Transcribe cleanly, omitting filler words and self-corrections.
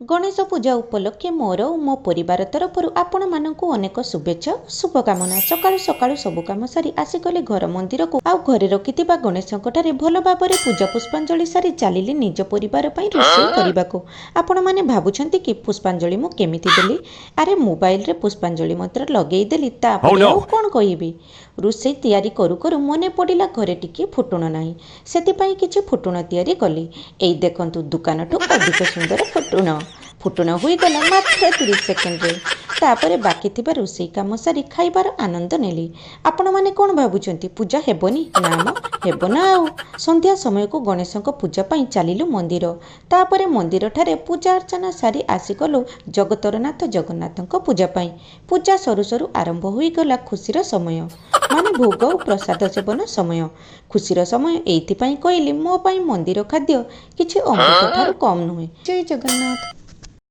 ଗଣେଶ ପୂଜା ଉପଲକ୍ଷେ ମୋର ଓ ମୋ ପରିବାର ତରଫରୁ ଆପଣମାନଙ୍କୁ ଅନେକ ଶୁଭେଚ୍ଛା ଓ ଶୁଭକାମନା। ସକାଳୁ ସକାଳୁ ସବୁ କାମ ସାରି ଆସିଗଲି ଘର ମନ୍ଦିରକୁ, ଆଉ ଘରେ ରଖିଥିବା ଗଣେଶଙ୍କ ଠାରେ ଭଲ ଭାବରେ ପୂଜା ପୁଷ୍ପାଞ୍ଜଳି ସାରି ଚାଲିଲି ନିଜ ପରିବାର ପାଇଁ ରୋଷେଇ କରିବାକୁ। ଆପଣମାନେ ଭାବୁଛନ୍ତି କି ପୁଷ୍ପାଞ୍ଜଳି ମୁଁ କେମିତି ଦେଲି? ଆରେ, ମୋବାଇଲରେ ପୁଷ୍ପାଞ୍ଜଳି ମନ୍ତ୍ର ଲଗେଇଦେଲି। ତାପରେ ଆଉ କ'ଣ କହିବି, ରୋଷେଇ ତିଆରି କରୁ କରୁ ମନେ ପଡ଼ିଲା ଘରେ ଟିକିଏ ଫୁଟଣ ନାହିଁ। ସେଥିପାଇଁ କିଛି ଫୁଟଣ ତିଆରି କଲି। ଏଇ ଦେଖନ୍ତୁ, ଦୋକାନଠୁ ଅଧିକ ସୁନ୍ଦର ଫୁଟଣ। ଫୁଟଣ ହୋଇଗଲା ମାତ୍ର 30 ସେକେଣ୍ଡରେ। ତାପରେ ବାକି ଥିବା ରୋଷେଇ କାମ ସାରି ଖାଇବାର ଆନନ୍ଦ ନେଲି। ଆପଣମାନେ କ'ଣ ଭାବୁଛନ୍ତି, ପୂଜା ହେବନି? ନା ମ, ହେବ ନା ଆଉ। ସନ୍ଧ୍ୟା ସମୟକୁ ଗଣେଶଙ୍କ ପୂଜା ପାଇଁ ଚାଲିଲୁ ମନ୍ଦିର। ତାପରେ ମନ୍ଦିରଠାରେ ପୂଜା ଅର୍ଚ୍ଚନା ସାରି ଆସିଗଲୁ ଜଗତର ନାଥ ଜଗନ୍ନାଥଙ୍କ ପୂଜା ପାଇଁ। ପୂଜା ସରୁ ସରୁ ଆରମ୍ଭ ହୋଇଗଲା ଖୁସିର ସମୟ, ମାନେ ଭୋଗ ଓ ପ୍ରସାଦ ସେବନ ସମୟ। ଖୁସିର ସମୟ ଏଇଥିପାଇଁ କହିଲି, ମୋ ପାଇଁ ମନ୍ଦିର ଖାଦ୍ୟ କିଛି ଅମୃତ ଠାରୁ କମ୍ ନୁହେଁ। ଜୟ ଜଗନ୍ନାଥ।